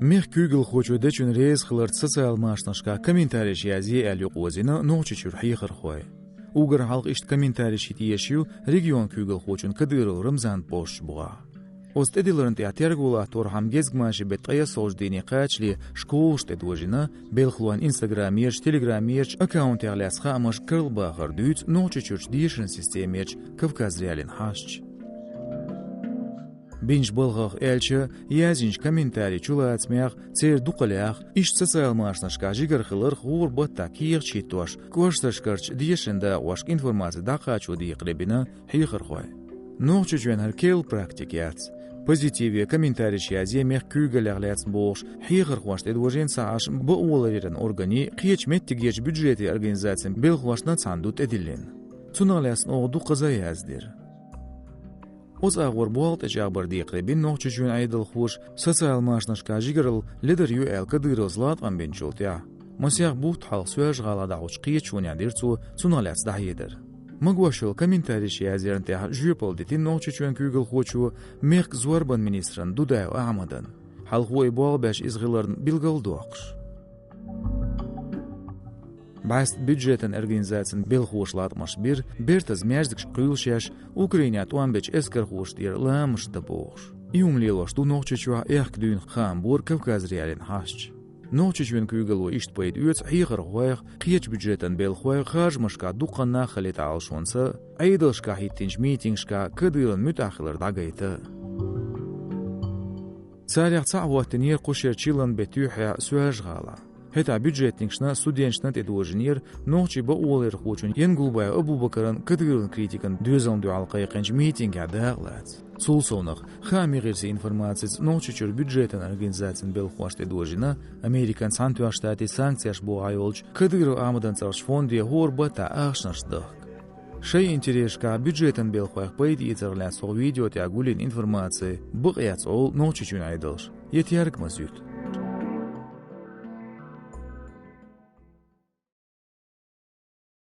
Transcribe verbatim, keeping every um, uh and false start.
Мехка куьйгалхочо дечун реза хиларца социал машанашкахь комментареш язъе аьлла юкъаозийна Нохчийчуьра хьехархой. Уггар хьалха иштта комментареш йита езаш ю регион куьйгалхочун Кадыров Рамзана посташ бухахь. Оцу тӀедилларна тӀехь терго латторхьама гезгмашин беттан ткъаесналгӀачу дийне кхачале школаш тӀедожийна, белхалойн инстаграмерчу, телеграмерчу аккаунтех лаьцна хаамаш карлабахар дуьйцу Нохчийчуьрчу дешаран системерчу Кавказ.Реалиин хьашташ. Бинчу балхах аьлча, яздинчу комментарийн чулацамех, церан дукхалех, иштта социал машанашкахь жигара хиларх хӀора баттахь кехаташ хӀиттош, кӀошташкарчу дешаран дакъошка информаци дӀакхачо декхаре бина хьехархой. Нохчийчоьнан хӀара керла практика яц. Позитиве комментареш язъе мехка куьйгаллех лаьцна бохуш, хьехархошна тӀедожийна ца Ӏаш, бакъоларъяран органийн, кхечу меттигерчу бюджетийн организацийн белхалошна цхьаьна ду тӀедиллина. Цунах лаьцна оха дуккхаза яздира. Оцу агӀор болх тӀечӀагӀбар декхаре бина Нохчийчоьнан Ӏедалхоша, социал машанашкахь жигаралла ледар ю аьлла Кадыровс латкъам бинчул тӀаьхьа, масех бутт хьалха Соьлжа-ГӀалахь дӀахьочу кхеташонехь дира цо цунах лаьцна дӀахьедар. Магош йолу комментареш язъярна тӀехь жоьпалла дитина Нохчийчоьнан куьйгалхочо мехкан зорбанан министрна Дудаев Ахьмадна, хьалхо и болх беш иза хиларна билгалдоккхуш. БӀаьста бюджетан организацин белхалоша латкъамаш бира, бертаза маьждигашка кхуьйлуш еш, Украинехь тӀом бечу эскархоша тӀера ламазаш дан бохуш. И хӀума лелош ду Нохчийчохь аьхка дуьйна хаам бора Кавказ.Реалиин хьашташ. Нохчийчоьнан куьйгалло иштта пайда оьцу хьехархойх, кхечу бюджетан белхалойх, харжамашкахь дукха нах хилийта Ӏалашонца, Ӏедалшкахь хӀиттинчу митингашкахь Кадыровн муьтӀахь хилар дӀагайта. Царех цхьаъ хӀоттийнера кху шеран чиллан беттан юьххьехь Соьлжа-ГӀалахь. ХӀетахь бюджетникашна, студенташна тӀедожийнера нохчийн бакъоларъярхочун Янгулбаев Абубакаран Кадыровн критикан доьзална дуьхьал кхайкхинчу митингехь дакъалаца. Цул совнаха, хаамийн гӀирсийн информацица, Нохчийчуьра бюджетан организацин белхалошна тӀедожийна Американ Цхьаьнатоьхначу Штатийн санкцеш бохо йолчу Кадыров Ахьмадан цӀарахчу фонде хӀора баттахь ахчанаш дахка. Шайн интересашкахь бюджетан белхалойх пайда эцарх лаьцна хӀокху видео тӀехь гулйина информаци бакъ яц олу Нохчийчоьнан Ӏедалша, я тергамза юьту.